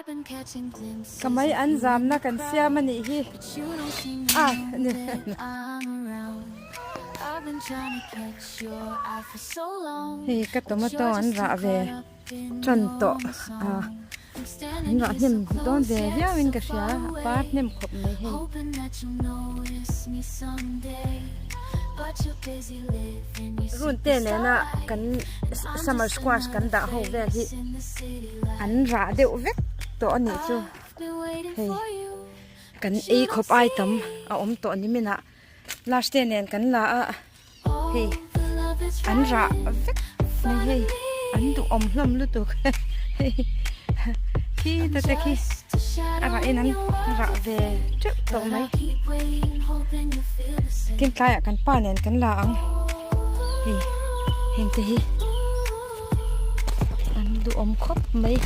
Ka mai an zamna kan siam a nih hi a hei ka tomato an rah ve tan tawh a an rah hnem dawn ve viau in ka hria a par hnem khawp mai hei. Run te nena kan summer squash kan dah ho vel hi an rah deuh vek tawh a nih chu hei kan ei khawp ai tam a awm tawh ni minah last te nen kan la a hei an rah vek mai hei an duhawm hlawm lutuk hei khi ta te khi a rah in an rah ve teuh tawh mai tin tlaiah kan pa nen kan la ang hei heng te hi an duhawm khawp mai.